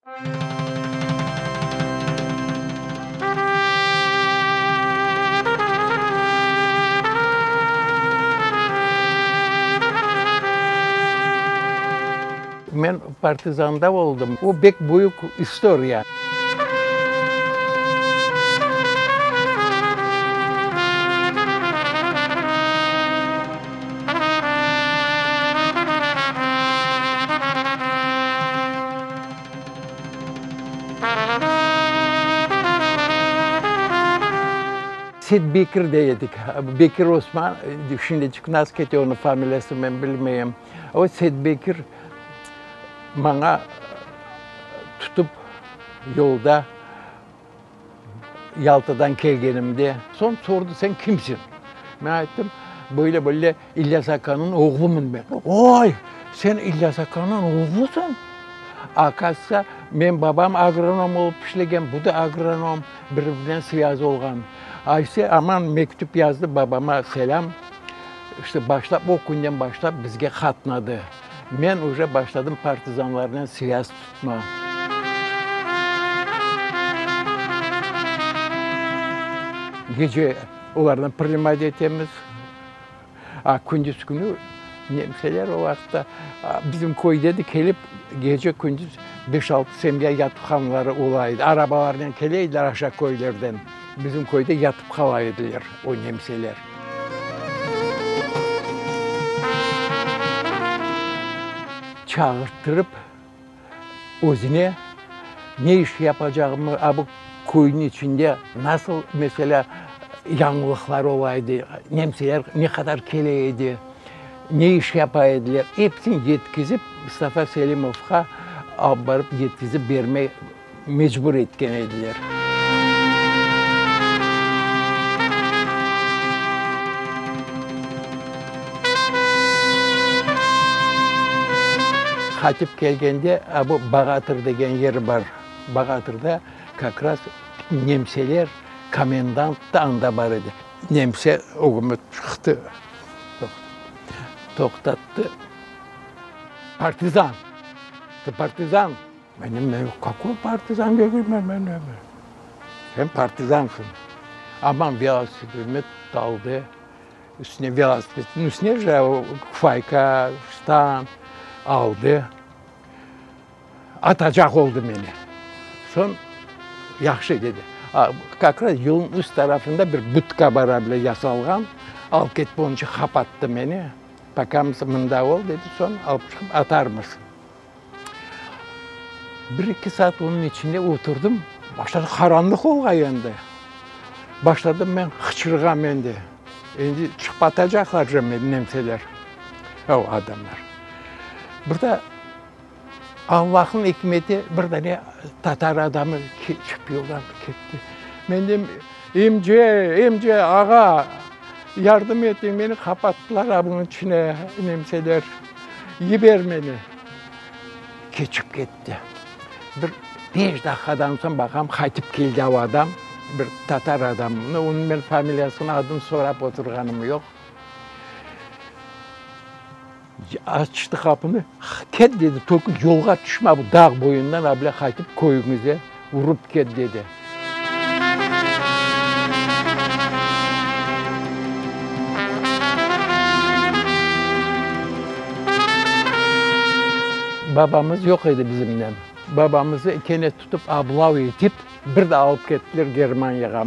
Men partizanda oldım. O bek büyük istoriya. Seit Bekir dey edik. Bekir Osman, şimdiçik nasıl kete onıñ familiyası men bilmeyim. O Seit Bekir maña tutıp yolda Yaltadan kelgenimde, soñ sordı, sen kimsiñ? Men ayttım, böyle böyle İlyas akanıñ oğlumın men. Oy, sen İlyas akanıñ oğlusıñ? Akazıtsa, menim babam agronom olıp işlegen, bu da agronom, bir-birinen svâz olğan. Ayse, aman mektüp yazdı babama, selâm. İşte, başlap, o künden başlap bizge qatnadı. Men uje başladım partizanlarnen svâz tutma. Gece olarnı primat etemiz. A kündüz künü nemseler o vaqıtta bizim köyde de kelip gece-kündüz beş-altı semya yatıp qalğanları ola edi. Arabalarnen kele ediler aşağı köylerden. Bizim köyde yatıp qala ediler o nemseler. Çağırttırıp özüne ne iş yapacağımı, a bu köyniñ içinde nasıl, meselâ, yañılıqlar ola edi, nemseler ne qadar kele edi, ne iş yapa ediler, episini yetkizip Mustafa Selimovğa alıp barıp yetkizip bermey mecbur etken ediler. Qaytıp kelgende, a bu Bağatır degen yer bar. Bağatırda kak raz nemseler, komendant da anda bar edi. Nemse ögüme çıqtı, toqtattı. Partizan! Tı partizan? Menim men kakoy partizan degilmen men. Sen partizansıñ. Aman velosipedime daldı. Üstüne velosipedniñ üstüne je kufayka, ştan aldı. Atacaq oldı meni. Soñ yahşı dedi. Kak raz yolnıñ üst tarafında bir budka bar bile yasalğan. Alıp ketip onıñ içün qapattı meni. Poka mında ol dedi, soñ alıp çıqıp atarmız. Bir-eki saat onıñ içinde oturdım. Başladı qaranlıq olğay endi. Başladım men hıçırğam endi. Endi çıqıp atacaqlar meni nemseler, o adamlar. Bir de Allahnıñ ikmeti bir dane tatar adamı çıqıp yoldan ketti. Men deyim, emce, emce, ağa, yardım etiñ, meni qapattılar a bunıñ içine nemseler. Yiber meni. Keçip ketti. Bir beş daqiqadan soñ baqam, qaytıp keldi o adam, bir tatar adam. Onıñ men familiyasını, adını sorap oturğanım yoq. Açtı qapını, ket dedi, tolko yolğa tüşme, bu dağ boyundan able qaytıp köyüñize urıp ket dedi. Babamız yoq edi bizimnen. Babamızı kene tutıp ablav etip, bir de alıp kettiler Germaniyağa.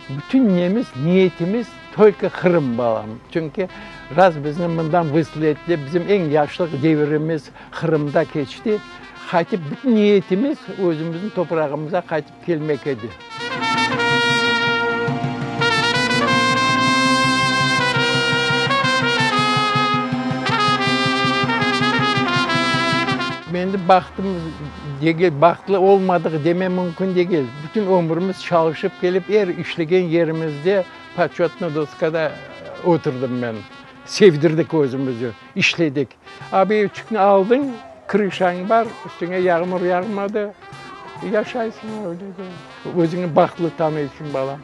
Bütün nemiz, niyetimiz tolko Qırım, balam. Çünki raz bizni mından vısıl ettiler, bizim eñ yaşlıq devirimiz Qırımda keçti. Qaytıp bütün niyetimiz özümizniñ toprağımıza qaytıp kelmek edi. Endi bahtımız degil, bahtlı olmadıq deme mümkün degil. Bütün ömrümiz çalışıp kelip, er işlegen yerimizde poçetnıy doskada oturdım men. Sevdirdik özümizi, işledik. A bu evçikni aldıñ, krışañ bar, üstüñe yağmur yağmadı, yaşaysıñ öyle de. Özüñni bahtlı tanıysıñ, balam.